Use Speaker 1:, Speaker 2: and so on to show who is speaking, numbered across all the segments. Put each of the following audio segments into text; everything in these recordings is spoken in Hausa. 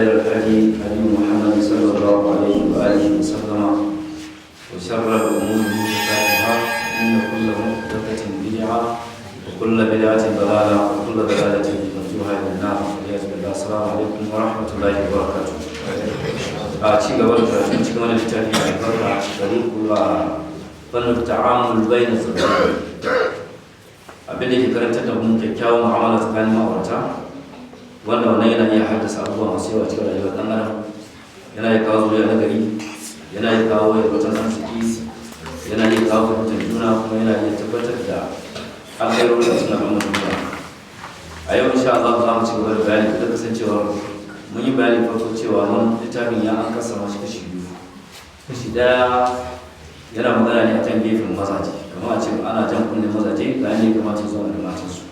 Speaker 1: خير الهدي هدي محمد صلى الله عليه وآله وسلم، وشر الأمور محدثاتها، إن كل محدثة بدعة وكل بدعة ضلالة وكل ضلالة مرجوها إلى النار، والعياذ بالله. السلام عليكم ورحمة الله وبركاته. A ci gaba da karatun cikin wani littafi mai albarka، طريق فن التعامل بين الزوجين، abin da ke karantar da mu kyakkyawan mu'amala tsakanin ma'aurata، wanda wannan yana iya haddasa abubuwa masu yawa cikin rayuwar ɗan adam. Yana iya kawo zuriya na gari, yana iya kawo yalwatan arziki, yana iya kawo fahimtar juna, kuma yana iya tabbatar da alkhairori a cikin al'ummar duniya. A yau, insha Allah, za mu ci gaba da bayani, duk da kasancewar mun yi bayani farko cewa mun littafin ya an kasa mashi kashi biyu. Kashi ɗaya yana magana ne akan gefen mazaje, kamar a ce ana jan kunnen mazaje ga yadda ya kamata su zauna da matansu.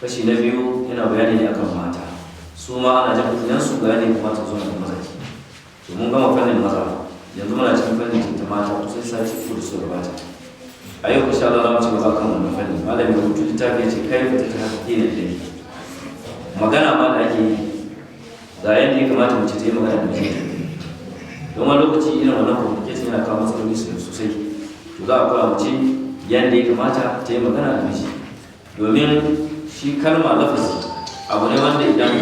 Speaker 1: Kashi na biyu yana bayani ne akan mata, su ma ana jan kunnen su ga yadda ya kamata su zauna da mazaje. To, mun gama fannin maza, yanzu muna cikin fannin ta mata kusan sati 3 da suka gabata. A yau, insha Allah, za mu ci gaba kan wannan fanni. Malamin rubutu littafi ya ce kai fita ta haka ne da magana ma da ake yi, ga yadda ya kamata mace ta yi magana da mijinta, don wani lokaci irin wannan communication yana kawo matsaloli sosai. To, za a koya mace yadda ya kamata ta yi magana da miji, domin shi kalma, lafazi, abu ne wanda idan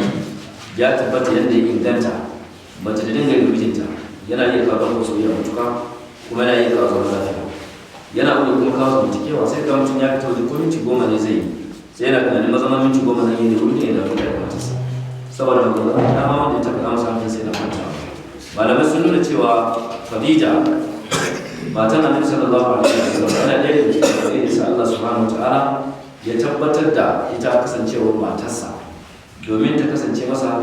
Speaker 1: ya tabbata yadda ya inganta mace da dinga da mijinta, yana iya kawo ɗan soyayya matuka, kuma yana iya kawo zaman lafiya, yana iya kuma kawo zamantakewa. Sai ga mutum ya fita waje, ko minti 10 ne zai yi, sai yana tunanin mazaman minti 10 zan yi da wuri ne da wuri da matarsa, saboda magana dama wanda ya tafi masa hankali sai na kwanta. Malamai sun nuna cewa Khadija, matan Annabi sallallahu alaihi wasallam, tana ɗaya daga cikin da sa Allah subhanahu wataala ya tabbatar da ita kasancewar matarsa, domin ta kasance masa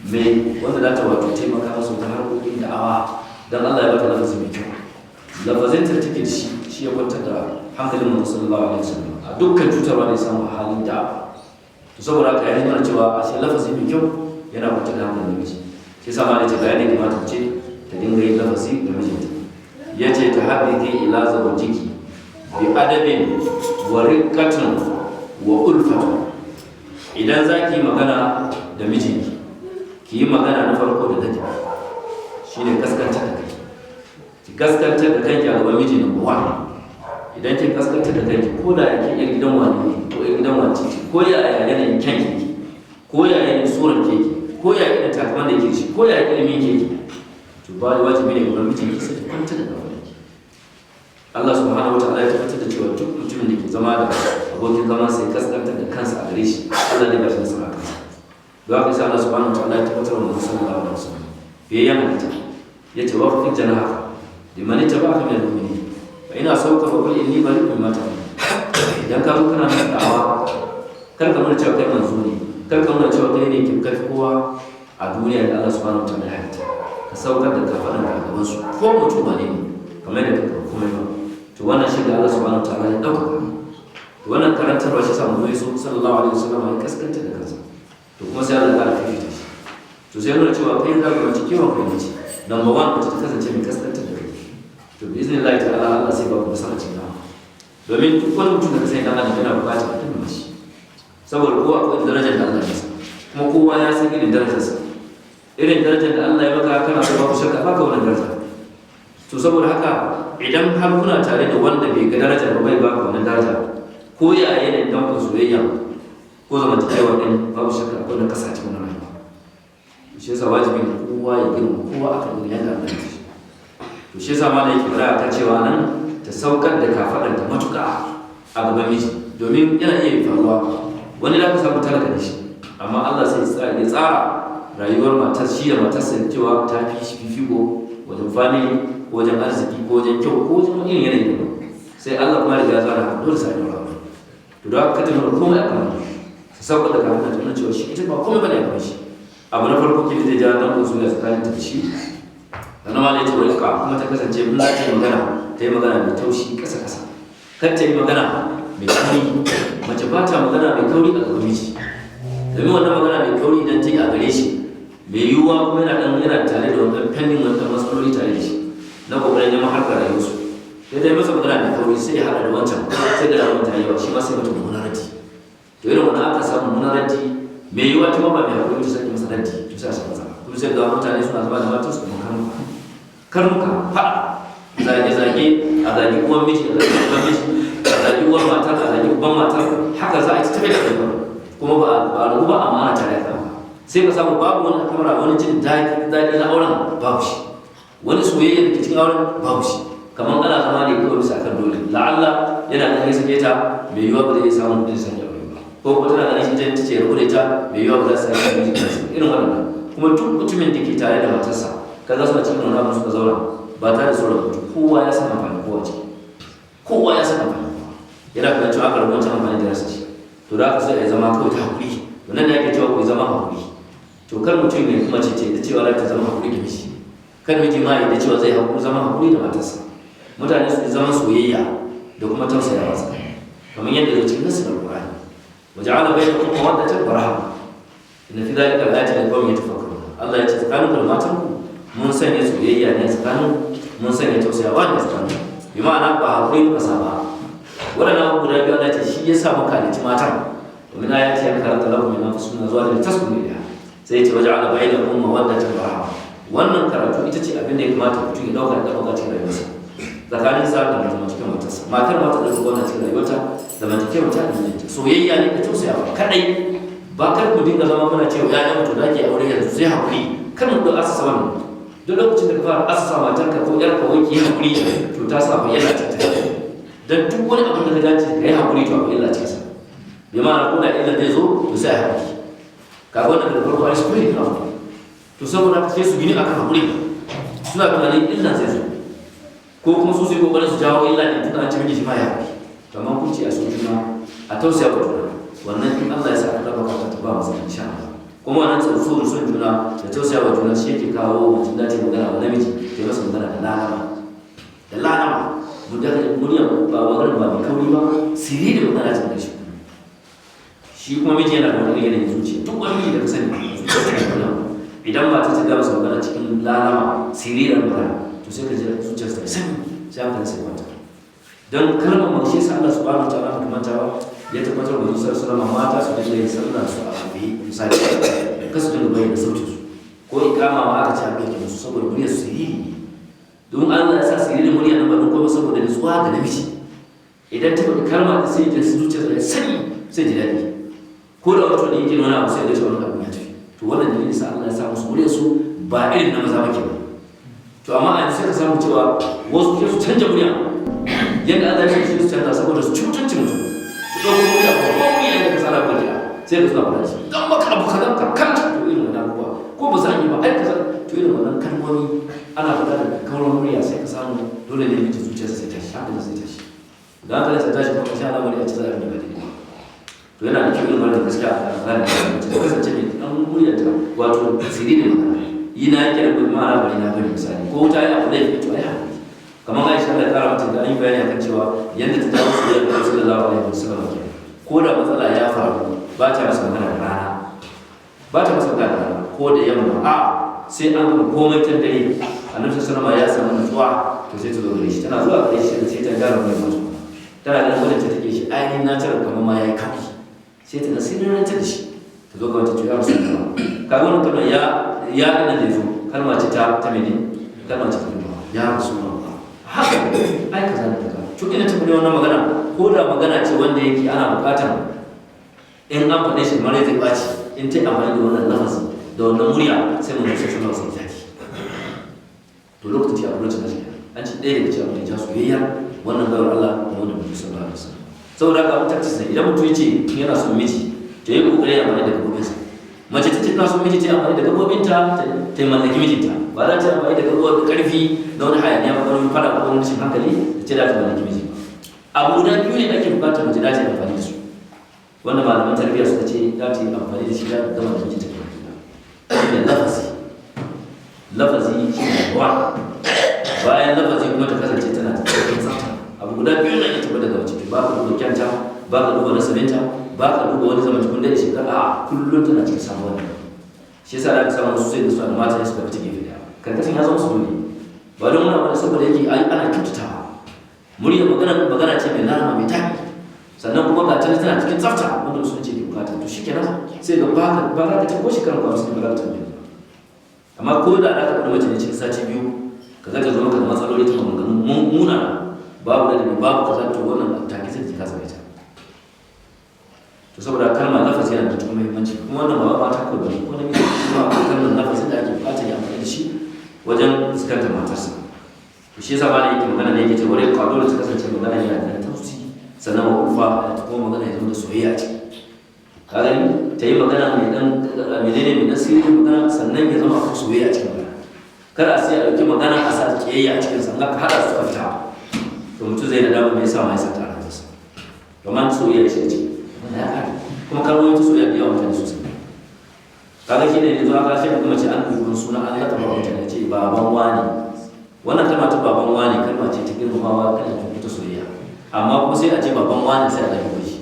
Speaker 1: mai wanda za ta wato taimaka masa ta harkokin da'awa, don Allah ya bata lafazi mai kyau. Lafazin ta take da shi, shi ya kwantar da hankalin Manzo sallallahu alaihi wasallam a dukkan cutarwa da ya samu a halin da'awa. To, saboda haka ya nuna cewa ashe lafazi mai kyau yana kwantar da hankalin namiji. Shi yasa ma ne ce bayani kamata ce ta dinga yin lafazi ga mijinta. Ya ce تحدثي إلى زوجك بأدب ورقة وألفة. Idan za ki yi magana da mijinki, ki yi magana na farko da ladabi, shine kaskantar da kai. Ki kaskantar da kanki a gaban miji, number one. Idan kin kaskantar da kanki, ko da yake yar gidan wani ne ko yar gidan wance ce, ko ya yanayin kyan keke, ko ya yanayin surar keke, ko ya irin takalman da yake shi, ko ya ilimin keke, to ba wajibi ne gaban mijinki sai ki kwantar da kafaɗanki. Allah subhanahu wa ta'ala ya tabbatar da cewa duk mutumin da ke zama da abokin zaman sai kaskantar da kansa a gare shi, Allah zai ba shi nasara kansa. Don haka sai Allah subhanahu wa ta'ala ya tabbatar wa Manzo sallallahu alaihi wasallam, biyayyen halitta, yace واخفض جناحك لمن اتبعك من المؤمنين فإن عصوك فقل إني بريء مما تعملون. Idan ka zo kana masa da'awa, kar ka nuna cewa kai manzo ne, kar ka nuna cewa kai ne kin kafi kowa a duniya da Allah subhanahu wa ta'ala ya halitta. Ka saukar da kafaɗan ka a gaban su, ko mutum wane ne, kamar yadda kanka komai ba. To, wannan shi da Allah subhanahu wa ta'ala ya ɗaukaka. To, wannan karantarwa shi sa mu zo sallallahu alaihi wasallam ya kaskanta da kansa, to kuma sai Allah ya ƙara fifita shi. To, sai nuna cewa kai za ka mace kiwon kai mace, number one, mace ta kasance mai kaskantar da kai. To, bi iznillahi ta'ala, Allah sai ba ku nasara cikin dama, domin duk wani mutum da ka sani, dan adam, yana buƙatar a girmama shi, saboda kowa akwai darajar da Allah ya masa, kuma kowa ya san irin darajarsa. Irin darajar da Allah ya maka, kana so, babu shakka baka wannan daraja. To, saboda haka idan har kuna tare da wanda bai ga darajar ba, bai baka wannan daraja, ko ya yanayin dankon soyayya ko zamantakewa din, babu shakka akwai na kasa cikin wannan rayuwa. Shi yasa wajibi ne kowa ya girma kowa akan irin yadda Allah ya ce. To, shi yasa ma da yake fara ta cewa nan ta saukar da kafaɗanta matuƙa a gaban miji, domin yana iya faruwa wani da ka samu talaka da shi, amma Allah sai ya tsara rayuwar matar shi da matarsa cewa ta fi shi fifiko wajen family, ko wajen arziki, ko wajen kyau, ko wajen irin yanayi daban. Sai Allah kuma riga ya tsara haka, dole sai ya daura. To, da haka ta nuna komai akan wannan, ta saukar da kafaɗanta, ta nuna cewa shi ita ba komai bane a gaban shi. Abu na farko ke zai ja dan soyayya tsakanin ta da shi. Sannan ma ce ورقة, kuma ta kasance in za ta yi magana, ta yi magana mai taushi, ƙasa ƙasa. Kar ta yi magana mai kauri. Mace ba ta magana mai kauri a gaban miji, domin wannan magana mai kauri idan ta yi a gare shi, mai yiwuwa kuma yana dan yana tare da wannan fannin, wannan matsaloli tare da shi na kokarin neman harkar rayuwarsu, sai ta yi masa magana mai kauri, sai ya haɗa da wancan, sai da rayuwar ta yawa, shi ma sai mata mummunan raddi. To, irin wannan aka samu mummunan raddi, mai yiwuwa ta ma ba mai haƙuri ta sake masa raddi, to sai a samu matsala. Kuma Sai ga mutane suna zama da matansu kamar karnuka, karnuka, faɗa, zage-zage, a zagi uwan miji, a zagi uwan miji, a zagi uwar matar, a zagi uban matar. Haka za a yi ta tafi da rayuwa, kuma ba a rabu ba, amma ana tare da sai ka samu babu wani kamar wani jin daɗi na auren babu shi, wani soyayya da ke cikin auren babu shi. Kamar ana zama ne kawai bisa kan dole. La'alla yana ganin sake ta, mai yiwuwa ba zai iya samun kuɗin sanya aure ba, ko kuma tana ganin shi ta ce rabu da ita, mai yiwuwa ba za su sake miji kansu irin wannan. Kuma duk mutumin da ke tare da matarsa, kaga suna cikin wani abu suka zauna ba tare da su rabu, kowa ya san amfani kowa ciki, kowa ya san amfani kowa, yana kan cewa aka rabu wancan amfani da rasa shi. To da aka sai a zama kawai ta haƙuri. To nan da ake cewa ku zama haƙuri, to kar mutum ya kuma ce da cewa za ta zama haƙuri da miji, kar miji ma ya da cewa zai haƙuri zama haƙuri da matarsa. Mutane su zama soyayya da kuma tausaya masa, kamar yadda zai cikin nasin Alƙur'ani: wa ja'ala bainakum mawaddatan wa rahma, inna fi dhalika laayatin liqaumin yatafakkarun. Allah ya ce tsakanin ku da matan ku mun sanya soyayya ne tsakanin, mun sanya tausayawa ne tsakanin. Bi ma'ana ba haƙuri muka sa ba. Waɗannan abu guda biyu, Allah ya ce shi ya sa muka halicci matan. Domin ya ce ya karanta lakum min anfusikum azwajan litaskunu ilayha, sai ya ce waja'ala bainakum mawaddatan wa rahma. Wannan karatu ita ce abin da ya kamata mutum ya dauka da dauka cikin rayuwarsa, tsakanin sa da zamantakewar matarsa. Matar ma ta dauka wannan cikin rayuwarta, zamantakewar ta da mijinta, soyayya ne da tausayawa kadai. Ba kar ku dinga zama muna cewa ya mutu da ke aure yanzu sai hakuri. Kar mu ɗau asasa wannan. Duk lokacin da ka fara asasa matarka ko yarka wai ki yi hakuri, to ta sa illa ce ta dan duk wani abin da ka dace ka yi hakuri, to akwai illa cikinsa. Bi ma'ana ko da illa zai zo, to sai a hakuri. Kaga wannan daga farko ai su ne hakuri. To saboda haka sai su gini akan hakuri, suna tunanin illan zai zo, ko kuma su su yi kokarin su jawo illa ne, tunda an ce miji shi ma ya hakuri. To amma kun ce a so juna, a tausaya wa juna, wannan in Allah ya sa aka raba ka ta ba masa insha Allah. Kuma wannan tsoron son juna da tausaya wa juna shi yake kawo mutum dace magana wa namiji, ta masa magana da lalama, da lalama, murya ba magana ba mai kauri ba, sirri da magana ta shi. Shi kuma miji yana da wani yanayin zuciya. Duk wani miji da ka sani zuciya ta da idan ba ta ga masa magana cikin lalama, sirirar magana, to sai ka ji zuciyarsa ta sani, sai hankali sai kwanta. Don kalmar ma shi yasa Allah subhanahu wa ta'ala kamar ta ya tabbatar da zuciyar sallama mata su dinga yin sallah su a ɓoye, misali ka su dinga bayyana sautin su, ko ikama ma aka ce a ɗauke musu saboda muryar su siriri ne. Don Allah ya sa siririn murya nan ba don kuma saboda nutsuwa ga namiji. Idan ta faɗi kalma ta sai ya zuciyarsa ya sani, sai ji daɗi, ko da wata ne yake wani abu sai ya ga wani abu ya tafi. To wannan dalilin sa Allah ya sa musu muryar su ba irin na maza ba kenan. To amma a yanzu sai ka samu cewa wasu sai su canja murya yadda Allah ya ce su canza saboda su cutanci mutum, su ɗauko murya ko murya yadda ka tsara kira, sai ka suna faɗa shi dan maka abu kaza ka kanta. To irin wannan abubuwa ko ba za a yi ba ai kaza. To irin wannan kalmomi ana faɗa da kauran murya, sai ka samu dole ne miji zuciyarsa sai tashi, hankali sai tashi. Da hankali sai tashi kuma insha Allah wani a ci za a yi ba daidai ba. To yana da kyau irin wannan gaskiya a gane da mace ta kasance mai dan muryarta, wato sirrin magana yi na yake da ma'ana bari na bari. Misali ko wuta ya abu laifi, to ai hakuri. Kamar Aisha, Allah ya kara mata da, an yi bayani akan cewa yadda ta dawo su da sallallahu alaihi wasallam kenan, ko da matsala ya faru ba ta masa magana da rana, ba ta masa magana da rana ko da yamma, a sai an gama komai can dare, Annabi sallallahu alaihi wasallam ya samu nutsuwa, to sai ta zo gare shi. Tana zuwa gare shi sai ta gyara mai mutu, tana ganin wannan ta take shi ainihin na tara kamar ma yayi kafi, sai ta sirranta da shi, ta zo ga wata ya Rasulullah. Kaga wannan kalmar ya ina da yazo kalma ce ta mene, kalma ce ta ya Rasulullah, haka ai kaza da kaza. To ina tafi wannan magana, ko da magana ce wanda yake ana buƙatar in an faɗe shi mara zai ɓaci, in ta amfani da wannan lafazi da wannan murya, sai mun sai sallallahu alaihi wasallam. To lokacin ce abu lokacin da shi an ci ɗaya daga cikin abin da ya soyayya wannan bayar Allah da wannan mutum sallallahu alaihi wasallam. Saboda haka abin tactics ne. Idan mutum ya ce yana son miji, to yi kokari ya amfani da gabobinsa. Mace ta ce tana son miji, ta yi amfani da gabobinta ta mallaki mijinta. Ba za ta yi amfani da gabobin karfi na wani hayaniya ba, wani fada ko wani rashin hankali ta ce za ta mallaki miji ba. Abu guda biyu ne ake bukatar mace za ta yi amfani da su, wanda malaman tarbiyya suka ce za ta yi amfani da shi za ta gama da mijinta ke da lafazi. Lafazi shi ne ruwa. Bayan lafazi kuma ta kasance tana da tsafta. Abu guda biyu nan ya tabbata daga mace: ba ka duba kyanta, ba ka duba nasabinta, ba ka duba wani zaman cikin da shekara, a kullum tana cikin samuwa ne. Shi yasa da aka samu wasu sai da su da mata suka fita gefe daya, karkashin ya zama su dole, ba don wani abu saboda yake ana kyautatawa murya, magana magana ce mai lalama, mai tafi, sannan kuma ga tana tana cikin tsafta wanda musulunci ke bukata. To shikenan sai ga ba ka ba za ka ci ko shekaran kwa musulunci ba za ka tambaye ba. Amma ko da aka faɗi mace ne cikin sati 2 ka ga ta zo maka da matsaloli ta maganganu muna babu ladabi babu kaza, to wannan take sai ka same ta. To saboda kalmar lafazi yana da matuƙar muhimmanci, kuma wannan ba mata ko bane ko namiji, kuma akwai kalmar lafazin da ake buƙatar ya amfani da shi wajen fuskantar matarsa. To shi yasa malam yake magana ne yake cewa riqqa dole ta kasance magana yana da tausi, sannan wa ufa da kuma magana ya zama da soyayya ce. Ka gani, ta yi magana mai dan menene mai dan sirri magana, sannan ya zama akwai soyayya a cikin magana. Kada a sai a ɗauki magana a sa kiyayya a cikin sa, ka haɗa su ka fita, to mutum zai da dama me yasa ma ya sa ta a rayuwarsa. Domin soyayya ce ce ya ƙare, kuma kalmomin ta soyayya da yawa mutane sosai. Kaga shi ne yanzu aka sai kuma ce an ɗauki wani suna an laƙaba mutane ce baban wani. Wannan kalma ta baban wani kalma ce ta girmamawa, kalma ce ta soyayya, amma kuma sai a ce baban wani sai a ɗauki shi.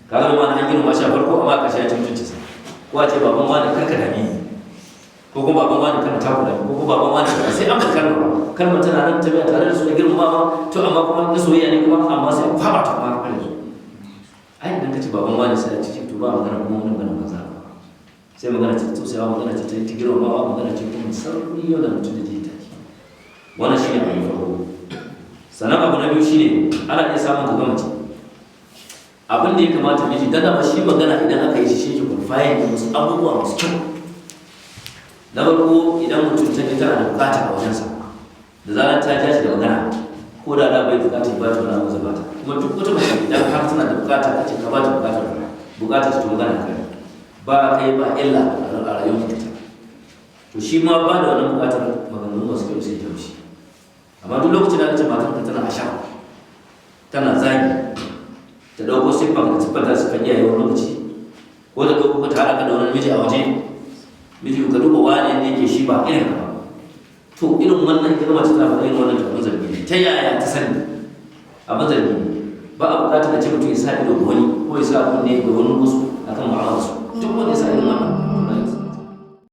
Speaker 1: Kaga ma an girmama shi a farko, amma a ƙarshe ya ci mutuncinsa. Ko a ce baban wani karka dame ni, ko kuma baban wani kana takura ni, ko kuma baban wani kaza, sai an faɗi kalma. Kalmar tana nan tafiya tare da su da girmamawa, to amma kuma na soyayya ne kuma, amma sai a kwaba ta kuma har yanzu. Ai idan ka ce baban wani sai a ce to ba magana kuma wani magana banza, sai magana ce ta tausayawa, magana ce ta girmamawa, magana ce kuma sauƙi yau da mutum da ji ta. Wannan shine abu na farko. Sannan abu na biyu shine ana iya samun ka mace abin da ya kamata miji dan dama shi magana idan aka yi shi shi ke qualifying da wasu abubuwa masu kyau. Na farko, idan mutum ta ji tana da bukata a wajensa, da zarar ta ja shi da magana, ko da da bai bukata ba ta wani abu zai bata. Kuma duk wata mace idan har tana da bukata kace ka bata bukatar bukatar ta, magana kai ba kai ba illa a rayuwar ta. To shi ma ba da wannan bukatar maganganu masu kyau sai ta shi. Amma duk lokacin da aka ce matar ka tana asha, tana zagi, ta dauko siffar ka, siffar ta siffar iyaye wani lokaci, ko ta dauko ka ta haɗa ka da wani miji a waje, miji ka duba wani ne yake shi ba irin ka ba. To irin wannan ita mace tana faɗa irin wannan, to abin zargi ne. Ta yaya ta sani? Abin zargi ne. Ba a buƙatar a ce mutum ya sa ido ga wani ko ya sa kunne ga wani wasu akan mu'amalarsu. Duk wanda ya sa irin wannan